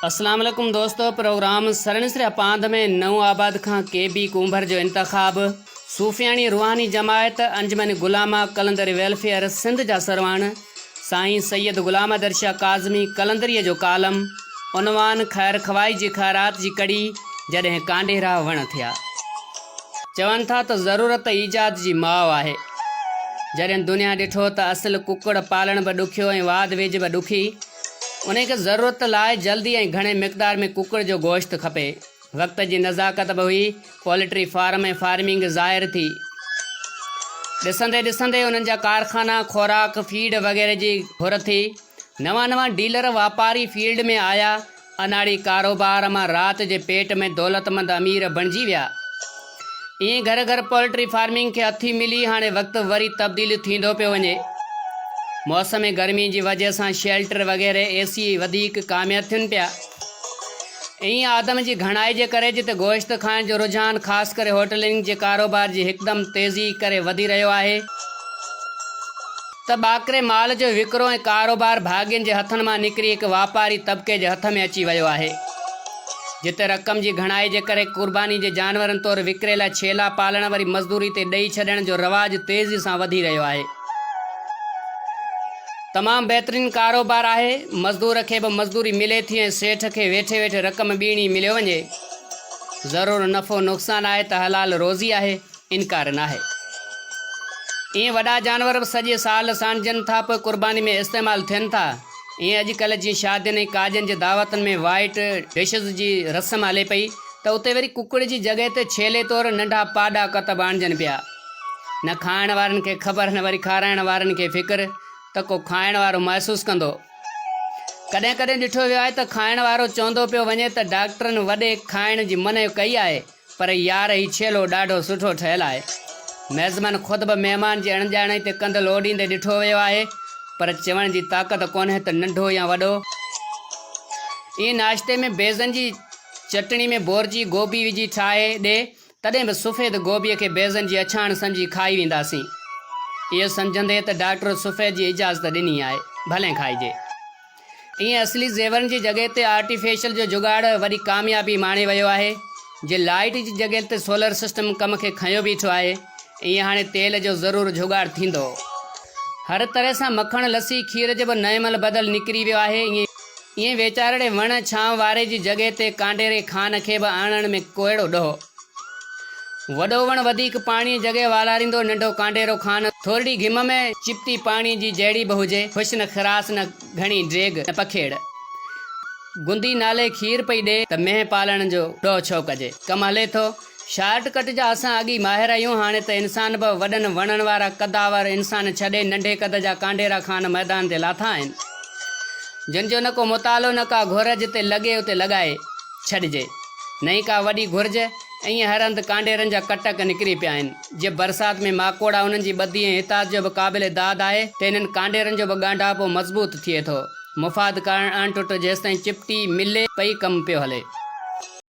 اسلام عليڪم دوستو پروگرام سرڻسريا پاند ۾ نئون آباد کان ڪي بي ڪونڀر جو انتخاب صوفياڻي روحاني جماعت انجمن غلامه قلندر ويلفيئر سنڌ جا سرواڻ سائين سيد غلام حيدر شاهه ڪاظمي قلندريء جو ڪالم عنوان خير خوائي جي خيرات جي ڪڙي جڏهن ڪانڊيرا وڻ ٿيا. چون ٿا ته ضرورت ايجاد جي ماء آهي. جڏهن دنيا ڏٺو ته اصل ڪڪڙ پالڻ به ڏکيو ۽ واڌ ويجهه به ڏکي، انهي کي ضرورت لاء جلدي ۽ گهڻي مقدار ۾ ڪڪڙ جو گوشت کپي. وقت جي نزاڪت به هئي، پولٽري فارم ۽ فارمنگ ظاهر ٿي. ڏسندي ڏسندي انهن جا ڪارخانا، خوراڪ، فيڊ وغيره جي گهر ٿي. نوان نوان ڊيلر واپاري فيلڊ ۾ آيا، اناڙي ڪاروبار مان رات جي پيٽ ۾ دولتمند امير بڻجي ويا. ائين گهر گهر پولٽري فارمنگ کي هٿي ملي هاڻي وقت وري تبديل ٿيندو پيو وڃي. موسم گرمي جي وجه سان شيلٽر وغيره اي سي وڌيڪ ڪامياب ٿين پيا. ائين آدم جي گهڻائي جي ڪري جتي گوشت کائڻ جو رجحان خاص ڪري هوٽلنگ جي ڪاروبار جي هڪدم تيزي ڪري وڌي رهيو آهي، ته ٻاڪري مال جو وڪرو ۽ ڪاروبار ڀاڳين جي هٿن مان نڪري هڪ واپاري طبقي جي هٿ ۾ اچي ويو آهي. جتي رقم جي گهڻائي جي ڪري قرباني جي جانورن طور وڪري لاء ڇيلا پالڻ وري مزدوري تي ڏئي ڇڏڻ جو رواج تيزي سان وڌي رهيو آهي. تمام بهترين ڪاروبار آهي. مزدور کي به مزدوري ملي ٿي ۽ سيٺ کي ويٺي ويٺي رقم ٻيڻي مليو وڃي. ضرور نفعو نقصان آهي ته حلال روزي آهي. انڪار ناهي. ائين وڏا جانور به سڄي سال ساڻجن ٿا پوء قرباني ۾ استعمال ٿين ٿا. ائين اڄ ڪلهه جيئن شادين ۽ ڪاڄن جي دعوتن ۾ وائيٽ ڊشز جي رسم هلي پئي ته اتي وري ڪڪڙ جي جڳهه تي ڇيلي طور ننڍا پاڏا ڪتب آڻجن پيا. نه کائڻ وارن کي خبر نه وري کارائڻ وارن کي فڪر ته ڪو کائڻ وارو محسوس ڪندو. ڪڏهن ڪڏهن ڏٺو ويو آهي ته کائڻ وارو چوندو پيو وڃي ته ڊاڪٽرن وڏي کائڻ جي منع ڪئي آهي پر يار هي ڇيلو ڏاڍو سٺو ٺهيل آهي. ميزبان خود به مهمان جي اڻڄاڻائي تي ڪنڌ لوڏيندي ڏٺو ويو آهي، پر چوڻ جي طاقت ڪونهي ته ننڍو يا وڏو. ائين ناشتي ۾ بيضن جي چٽڻي ۾ بورچي گوبي وجهي ٺاهي ڏي، تڏهن به سفيد گوبيء کي بيضن جي اڇاڻ سمجهي کائي وينداسين. اهو سمجهندي ته ڊاڪٽر سفيد جي اجازت ڏني آهي، ڀلين کائجي. ائين اصلي زيورن جي جڳهه تي آرٽيفيشل جو جڳاڙ وڏي ڪاميابي ماڻي ويو آهي، جي لائيٽ جي جڳهه تي سولر سسٽم ڪم کي کنيو بيٺو آهي، ائين هاڻي تيل جو ضرور جڳاڙ ٿيندو. هر طرح سان مکڻ، لسي، کير جو به نعم البدل نڪري ويو آهي، ائين ويچارڙي وڻ ڇانو واري جي جڳهه تي ڪانڊيري خان کي به آڻڻ ۾ ڪهڙو ڏوهه. وڏو وڻ وڌيڪ پاڻيء جڳهه والاريندو، ننڍو ڪانڊيرو خان ٿورڙي گهم ۾ چپٽي پاڻيء جي جهڙي به هجي، خوش نه خراس نه گهڻي ڊيگهه نه پکيڙ. گندي نالي کير پئي ڏي ته مينهن پالڻ جو ڏوهه ڇو ڪجي. ڪم هلي ٿو. شارٽ ڪٽ جا اسان اڳ ئي ماهر آهيون، هاڻي ته انسان به وڏن وڻن وارا قداور انسان ڇڏي ننڍي قد جا ڪانڊيرا خان ميدان تي لاٿا آهن. جن جو نه ڪو مطالعو نه ڪا گهر، جتي لڳي اتي لڳائي ڇڏجي. نه ئي ڪا وڏي گهرج، ائين هر هنڌ ڪانڊيرن جا ڪٽڪ نڪري پيا آهن. جي برسات ۾ ماڪوڙا انهن جي ٻڌي ۽ اطاعت جو به قابل داد آهي ته انهن ڪانڊيرن جو به ڳانڍاپو مضبوط ٿئي ٿو. مفاد ڪارڻ اڻ ٽٽ جيستائين چپٽي ملي پئي ڪم پيو هلي.